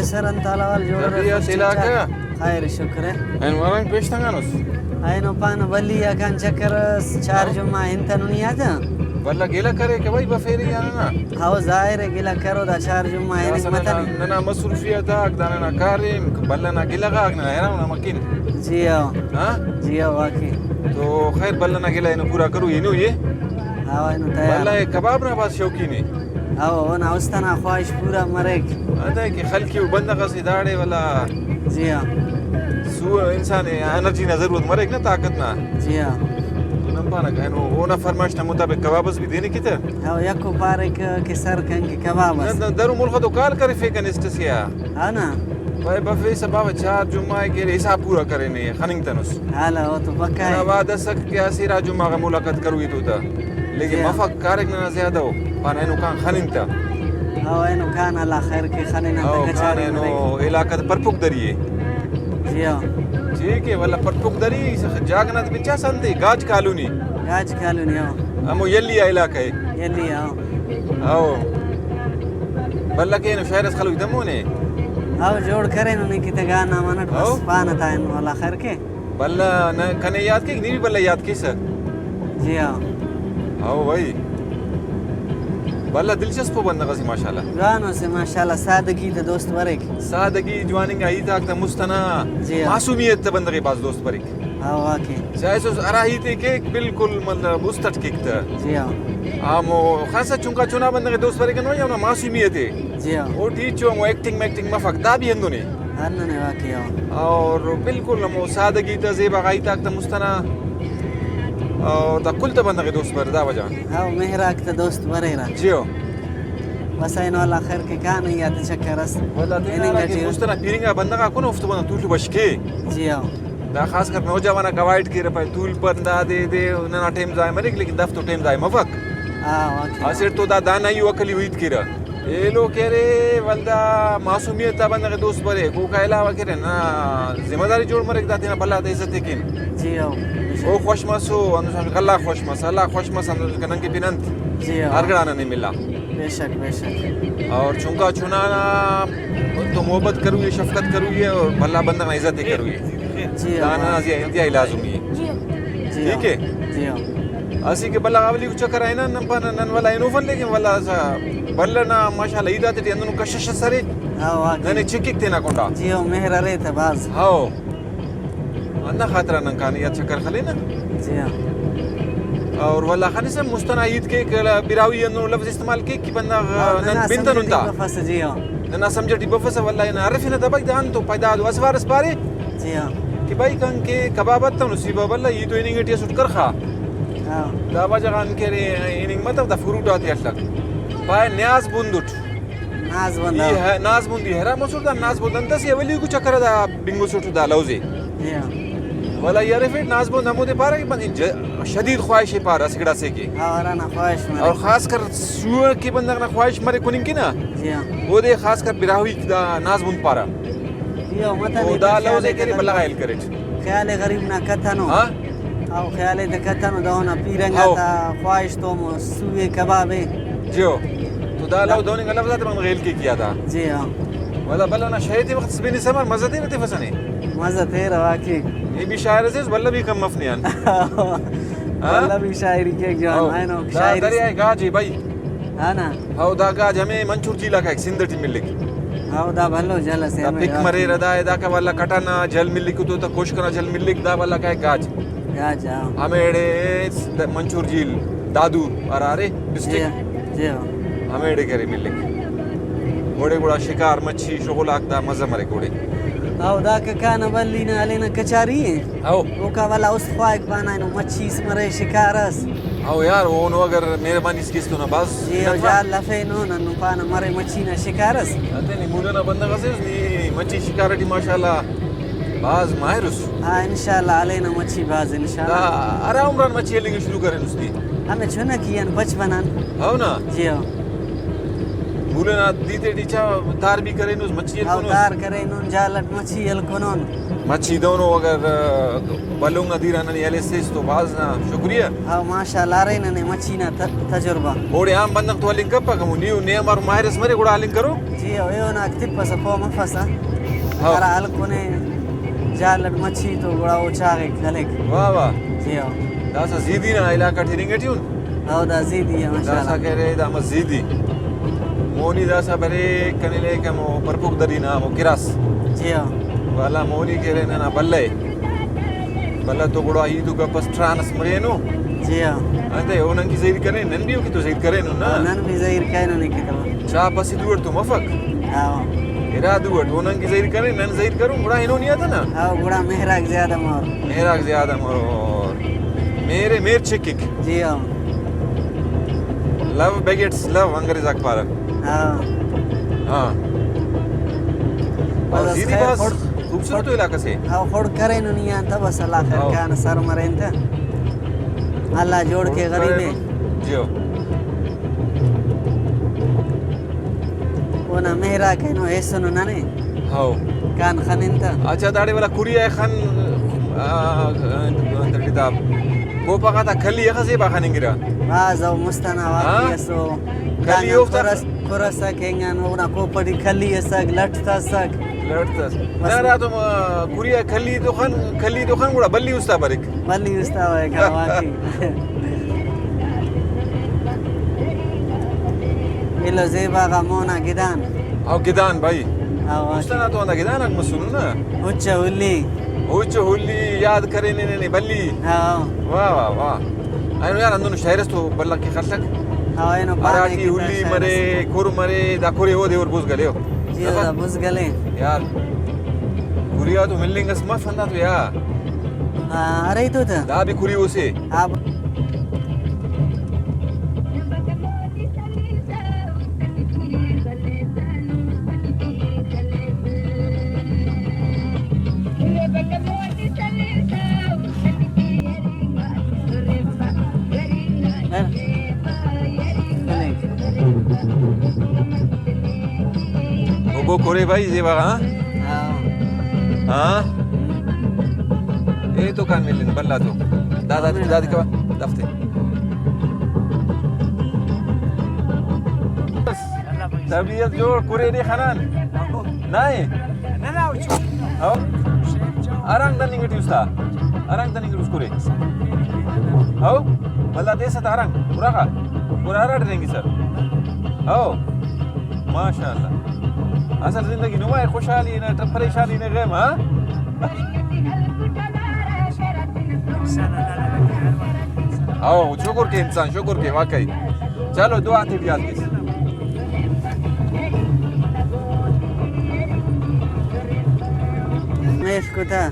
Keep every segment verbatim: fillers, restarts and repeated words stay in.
سر انت حال احوال؟ جوڑ طبیعت، ٹھیک ٹھاک؟ علاقہ؟ خیر شکر ہے۔ اینو ارنگ پیش تنگانس؟ اینو پانہ بلی آ کان چکر اس، چار ہاں۔ جمعہ ہنتنو نی آتا۔ بلہ گلہ کرے کہ بھائی بفیرے یا نہ؟ ہاؤ، ظاہر ہے گلہ کرو، دا چار جمعہ ہننگ داسہ ننا، متنے۔ ننا مصروفیت آک، دا ننا کاریم، بلہ نا گلہ غاک ننا حیران مکن۔ جی ہاؤ۔ ہاں؟ جی ہاؤ، واقعی۔ تو خیر، بلہ نا گلہ اینو پورا کرو، اینو یہ؟ ہاؤ، اینو تیار۔ بلہ کباب نا بھاز شوقین ہے۔ ہاؤ، اونا است انا خواہش پورا مریک۔ انتئے کہ خلقی و بندغ اسے داڑے ولا۔ جی ہاں۔ سو انسان انرجی نا ضرورت مریک نا، طاقت نا۔ جی ہاں۔ تو نن پانہ کہ اینو اونا فرمائش نا مطابق کباب اس بھی دینے کتہ۔ ہاؤ، یکو پاریک کہ سر کن کہ کباب اس۔ نہ، نہ، درو ملخ تو کال کرفے کن اسٹ سے آ۔ ہاں نا۔ پائے بفیسہ بابا، چار جمعہ ءِ کہ حساب پورا کرینے، خننگتنس۔ حالا او تو پکا ننا ءِ۔ وعدہ ئسک کہ اسہ ارا جمعہ غا ملاقات کروئی تو تا، لیکن جی ہاں۔ مفک، کارک ننا زیادہ ءُ، پانہ اینو کان خننگ تا۔ او اینو کان اللہ خیر کے، خننگ تا او کان کچاری اینو مریک۔ علاقہ تے پرپک دری ءِ۔ جی ہاں۔ ٹھیک ہے، ولدا پرپک دری، جاگہ نا تے بچاس انتے، گاج کالونی۔ گاج کالونی، ہاں۔ ہمو یلی آ علاقہ ءِ۔ یلی آ، ہاں۔ ہاؤ۔ بلہ کینو شاعر اس خلوئی تمونے۔ ہاؤ، جوڑ کرینو نی کتہ گانا منٹ بس ہاؤ۔ پانہ تا اینو اللہ خیر کے۔ بلہ نہ کنے یاد کیک، نی بھی بلہ یاد کیسہ۔ جی ہاں۔ ہاؤ بھائی۔ بلہ دلچسپ ءُ بندغ اسے ماشاءاللہ۔ جوانو سے ماشاءاللہ، سادگی تے دوست بریک۔ سادگی، جواننگا ہیت آک تا مست ئنا جی ہاں۔ معصومیت تا بندغ ءِ بھاز دوست بریک۔ ہاں، واقعی۔ چاہسس ہرا ہیت ءِ کیک، بالکل مطلب است اٹ کیک تہ۔ جی ہاں۔ ہمو خاصا چنکا چنا بندغ ءِ دوست بریک انو یا اونا معصومیت ءِ۔ جی ہاں۔ اوٹی ہچو ہمو ایکٹنگ میکٹنگ مفک، دا بھی ہندن ءِ۔ ہندن ءِ، واقعی، ہاں۔ اور بالکل ہمو سادگی تہ، زیبا غا ہیت آک تہ مست ئنا، اور دا کل تہ بندغ ءِ دوست بر، دا وجہ۔ ہاں، مہر آک تہ دوست بریرہ۔ جی ہاں۔ بس اینو اللہ خیر کے کان ای آتے چکر اس۔ ولدا تینا ہننگ ہرا کہ اٹی۔ مست ئنا پیرنگا بندغ آک کن اوفتے بندغ تولفو بشکے۔ جی ہاں۔ دا خاص کر نوجوان آک اوائڈ کیرہ، پائے تول پر دا دے دے، ننا ٹائم ضائع مریک، لیکن دافتے ٹائم ضائع مفک۔ ہاں، واقعی۔ اسٹ تو دا دانائی و عقلی و ہیت کیرہ۔ ایلو کہ ارے ولدا معصومیت آ بندغ ءِ دوست بریک، اوکا علاوہ کہ ارے ننا ذمہ داری جوڑ مریک دا تینا بھلا تا عزت ءِ کن۔ جی ہاں۔ او خوش مسو، ہندن کہ اللہ خوش مس، اللہ خوش مس، ہندن کہ نن کہ پن انت۔ جی ہاں۔ ہر گڑا ننے ملا۔ بے شک، بے شک۔ اور چنکا چنا نا تو محبت کروئی، شفقت کروئی ہے اور بھلا بندغ نا عزت ءِ کروئی ہے۔ جی ہاں۔ دانا زی-، انتہائی لازمی ہے۔ جی ہاں۔ ٹھیک ہے؟ جی ہاں۔ اسہ کہ بھلا اولیکو چکر آ ہنان، نن پانہ نن ولا ہنوفن، لیکن ولا سا بھلا نا ماشاءاللہ عید آتیٹی ہندنو کشش اس ارے۔ ہاں، واقعی۔ ننے چکک تینا کنڈا۔ جی ہاں، مہر ارے تہ بھاز۔ ہاؤ۔ ہندا خاطران نن کانہ یا چکر خلینہ۔ جی ہاں۔ اور ولا خنسہ مست ئنا ہیت کیک، براہوئی ہندنو لفظ استعمال کیک کہ بندغ ہاں، نن ننا بنتنن سمجھ ٹی تا۔ بفسہ، جی ہاں۔ ننا سمجھ ٹی بفسہ، ولا ہنا ہرفنہ تا بھائی، دا انتو پیدا دو اسہ وار اس پارے۔ جی ہاں۔ کہ بھائی کن کہ کباب اتنو سیبا بھلا، ای تو ہننگ ٹی اسٹ کرخا۔ ہاں۔ دا وجہ غان کہ ارے ہننگ متو، دا فروٹ آتے الک۔ پائے نیاز بند اٹ۔ ناز بند، ای ہاں۔ ہے، ناز بند ای حیران مسٹ، دا ناز بند انت اسے اولیکو چکر آ دا بنگسٹ دا لوز ءِ۔ جی ہاں۔ ولا ای ہرفیٹ ناز بند ہمودے پارہ کہ بندغ ج-، شدید خواہش ءِ پارہ اسہ گڑاسے کہ۔ ہاں، ہرانا خواہش مرے۔ اور خاص کر سوئے کہ بندغ نا خواہش مرے کننگ کہ نا۔ جی ہاں۔ اودے خاص کر براہوئیک دا ناز بند پارہ۔ جی ہاں، متنے او دا لوز ءِ کہ ارے بھلا غائل کریٹ۔ خیال غریب نا کتنو۔ ہاں۔ او خیال ءِ تہ کتنو دہنا پیرنگ ہاؤ۔ آتا خواہش تو ہمو سوئے کباب ءِ۔ جیو۔ تو دا لو دہننگا لفظ آتے بندغ ہیل کیک یا دا۔ جی ہاں۔ ولا بھلا نا شے تے وخت بنسہ مر مزہ تیرہ تفسہ نے۔ مزہ تیرہ واقعی۔ اے بھی شاعر اسے، بھلا بھی کم مف نے آن۔ ہاں؟ بھلا بھی شاعری کیک جوان، ہاؤ۔ اینو دا شاعری دریائے گاج ءِ بھائی۔ ہاں نا۔ ہاؤ، دا گاج ہمے منچور جھیل آ کائک، سندھ ٹی ملک۔ ہاؤ، دا بھلو جھل اسے دا ہمے پک واقعی۔ مریرہ دا، داکا ولا کٹانا جھل ملک تو، تا کوشکنا جھل ملک، دا ولا کائک گاج۔ گاج، ہاؤ۔ ہمیڑے س-، دا منچور جھیل دادو ہرا ارے ڈسٹرکٹ۔ جی ہاں، جی ہاں۔ ہمیڑے کرے ملک۔ اوڑے گڑا شکار، مچھی، شغل آک دا مزہ مریک اوڑے۔ ہاؤ، داکا کانہ بلی نا ہلینہ کچاری۔ ہاؤ۔ اوکا ولا است خواہک پانہ اینو مچھی اس مرے، شکار اس۔ ہاؤ یار، اونو اگر مہربانی اس کیس تو نا بس جی، او منت وار۔ جال لفینو، نن پانہ مرے مچھی نا شکار اس۔ انتئے نی مولہ نا بندغ اسے اس، نی مچھی شکار ٹی ماشاءاللہ بھاز ماہر اس۔ ہاں، انشاءاللہ ہلینہ مچھی بھاز، انشاءاللہ۔ دا ہرا عمران مچھی ہلنگ شروع کرینس نی؟ ہمے چنکی آن، بچپن آن۔ ہاؤ نا؟ جی ہاؤ۔ پھولن آ دے تیٹی چا تار بھی کرینس، مچھی او ہلکنس۔ تار کرینن، جال اٹ مچھی ہلکنن۔ مچھی دونو اگر، آ، بھلن آ دیر آ ننے ہلیسس تو بھاز نا شکریہ۔ او ماشاءاللہ، ارے ننے مچھی نا ت-، تجربہ۔ اوڑے عام بندغ تو ہلنگ کپک ہمو، نیو نے امر ماہر اس مرے گڑا ہلنگ کرو۔ جی او، ایہن آک تپسہ پہہ مفسہ۔ ہاں۔ ہرا ہلکنے جال اٹ مچھی تو گڑا او چاغک ہلیک۔ واہ واہ۔ جی او۔ داسہ زیدی نا علاقہ ٹی ہننگ ٹی ان۔ او دا زیدی ء، ماشاءاللہ۔ داسہ کہ ارے دا مس زیدی۔ مونی داسہ بریک کنے لیک ہمو پرپوک دری نا ہمو گراس۔ جی ہاں۔ والا مونی کہ ارے ننا بلہ ء۔ بلہ تو گڑا ہیت و گپ اس ٹران اس مرینو۔ جی ہاں۔ انتئے او نن کہ زہیر کرین، نن بھی او کہ تو زہیر کرینن نا۔ ہاں، نن بھی زہیر کرینن کہ تو۔ چاپ اسہ دو اٹ تو مفک۔ ہاں۔ ارا دو اٹ او نن کہ زہیر کرین، نن زہیر کرون، گڑا ہنو نیت نا۔ ہاں، گڑا مہراک زیادہ مر۔ مہراک زیادہ مر۔ میرے میر چکک۔ جی ہاں۔ لو بیگٹس لو، انگریز آک پارہ۔ ہاں۔ ہاں۔ اور بس زیدی خیر، بس خڑ-، خوبصورت خڑ-، علاقہ سے۔ ہاں، خڑ کرینو نی آن تہ بس اللہ خیر ہاں۔ کان سر مرین تہ۔ اللہ جوڑ کے خڑ غریب کرینو۔ جیو۔ اونا مہراک اینو ایسنو ننے۔ ہاؤ۔ کان خنن تہ۔ اچھا، داڑے ولا کھری ء خن، آ، آ، تیٹی دا کوپہ غاتا کھلی اخہ زیبا خننگرہ۔ بھاز او مست ئنا واقعی ہاں؟ اسو۔ کھلی دانا اوفتا کھر اس-، کھر اسک اینگان، اونا کوپہ ٹی کھلی اسک، لٹ تا اسک۔ لٹ تا اسک۔ بس۔ نہ، ہراتم، آ، کھری آ کھلی تو خن، کھلی تو خن گڑا بلی استا بریک۔ بلی استا بریک، ہاں، واقعی۔ ایلو زیبا غا مونا گدان۔ او گدان بھائی۔ ہاں، واقعی۔ است ئنا تو ہندا گدان آک مسنو نا۔ اچ ہلی۔ اچ ہلی یاد کرینے ننے بلی۔ ہاں۔ واہ، واہ، واہ۔ اینو یار ہندنو شاعر اس تو بھلا کہ خلک۔ ہاں، اینو پانے ہراٹی کہ ہلی شاعر مرے، اس۔ کھر مرے، دا کھرے اودے اور بوز گلے او۔ جی، دا بوز گلے۔ یار، کھری آ تو ملنگ اس مف ہندا تو یار۔ ہاں، ارے تو تہ۔ دا بھی کھری اسے۔ ہاں۔ اوبو کورے بھائی زیبا، ہاں؟ ہاں۔ ہاں؟ اے تو کان ملن، بھلا تو۔ دادا، دادا کبا، دفتے۔ طبیعت جوڑ، کورے نے خنان۔ نائے؟ ہو؟ ارانگ دننگ ٹی استا۔ ارانگ دننگ ٹی اس کورے۔ ہو؟ بھلا دیسہ تا ارانگ۔ پورا خا۔ پورا ارا ڈرینگی سر۔ ہو؟ ماشاءاللہ۔ اصل زندگی نما ء، خوشحالی نہ، پریشانی نہ، غم، ہاں؟ او، شکر کے انسان، شکر کے، واقعی۔ چلو، دعا تے بھی آج کے۔ میں اس کو تھا۔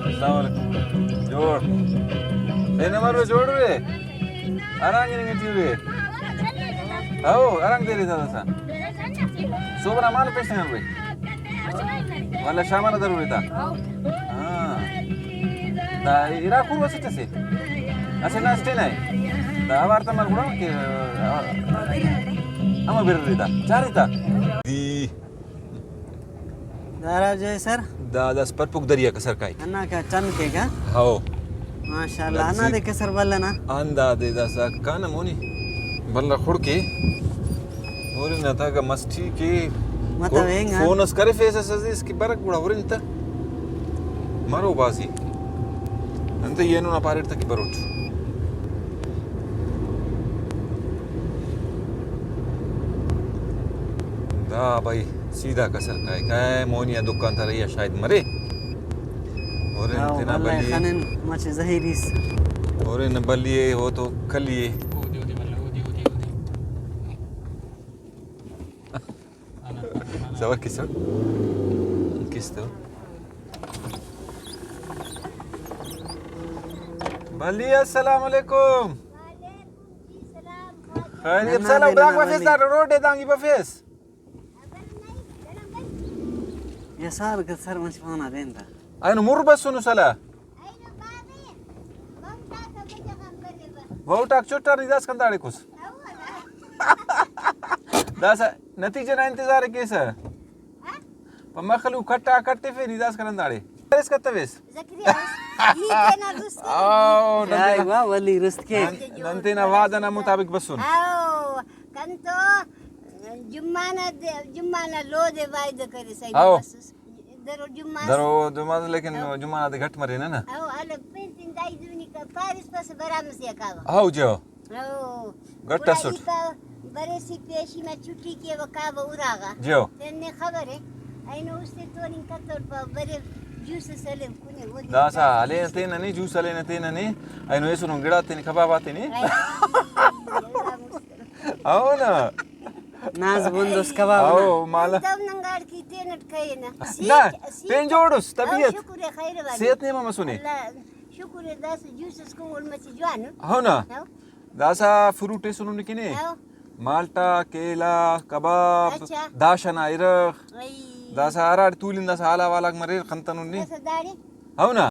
السلام علیکم۔ جوڑ۔ اے نمبر پہ جوڑ ہوئے؟ ارانگ ننگ ٹی ہوئے؟ او، ارانگ دے رہی تھا۔ سوبرا مال پیش نہیں ہوئے؟ والا شامل ضرور تھا۔ ہاں۔ دا ارا کور وسٹ سے۔ اسے نا اسٹے نہ ہے۔ دا آوار تا مر گڑا کہ، آ، اما بر رہی تھا۔ چار رہی تھا۔ دی۔ دارا جو ہے سر؟ دا، دا سپر پک دریا کا سر کائک۔ انا کا ٹن کے کا؟ ہاؤ۔ ماشاءاللہ، انا دے کسر بلنا۔ آن دا دے دا سا کانا مونی۔ بلہ خڑکے۔ اور نہ تھا کہ مسٹی کے مطلب کو-، اینگا۔ فون اس کرے فیس اس عزیز کی برک گڑا ورن تا۔ مرو بازی۔ انت یہ نو نا پاریٹ تا کہ بروٹ۔ دا بھائی سیدھا کسر کائے۔ کائے مونی آ دکان تا رہی آ شاید مرے۔ اور ہاں، تینا بلہ بلی۔ خنن مچ زہیریس۔ اور ان بلی ہے، ہو تو کلی ہے۔ صبر کسر۔ کس تو؟ بلی، السلام علیکم۔ خیریت؟ سلام، بلاک بفیس دا روڈ ہے دانگی بفیس۔ یسار کسر مچ پانا دین تا۔ اینو مر بسنو سلا۔ ووٹ آک چٹار نی داسکان داڑے کس۔ داسہ نتیجہ نا انتظار کیسہ۔ پہ مخلوق کٹا کٹفے نی داسکان داڑے۔ اس کتویس۔ زکریا اس۔ ای تینا دوست کے۔ آؤ، نن اے تینا، واہ، ولی رست کے۔ نن، نن تینا وعدہ نا مطابق بسن۔ آؤ، کن تو جمعہ نا دے، جمعہ نا لو دے وعدہ کرے صحیح آؤ۔ بس۔ درو جمعہ اس۔ درو جمعہ اس، لیکن ہاں۔ جمعہ نا دے گھٹ مرے نا نا۔ ہاں، الو پین تین دائی دونی کا پارس پس برام سے کاوا۔ ہاؤ جیو۔ ہاؤ۔ گھٹ گڑا اسٹ۔ ای پاو برے سی پیشی ما چھٹی کے و کاوا اراغا۔ جیو۔ تینے خبر ہے۔ اینو اس سے تو نین کتور پاو برے جوس سلیم کنے وہ دے۔ داسا ہلے تین نی جوس ہلے تین نی۔ اینو ایسو نو گڑا تین کباب آتے نی۔ اے، اللہ مستر۔ ہاؤ نا۔ ناز بندوس کباب نا۔ او، مالا۔ تم ننگاڑ کی تینٹ کھئے نا۔ نہ، سیٹ، سیٹ۔ پین جوڑ اس، او، طبیعت۔ شکر ہے، خیر والی۔ صحت نیمہ مسنے۔ اللہ، شکر ہے، داس جوس اس کو اول مچ جوان۔ ہو نا؟ ہو۔ داسا فروٹ ایسنو نکنے۔ ہو۔ مالٹا، کیلا، کباب، اچھا۔ داش ئنا ارغ۔ ائی۔ داسا ہراڑے تولن داسا حالا والاک مریر خنتنن نی۔ داسا داڑے۔ ہو نا؟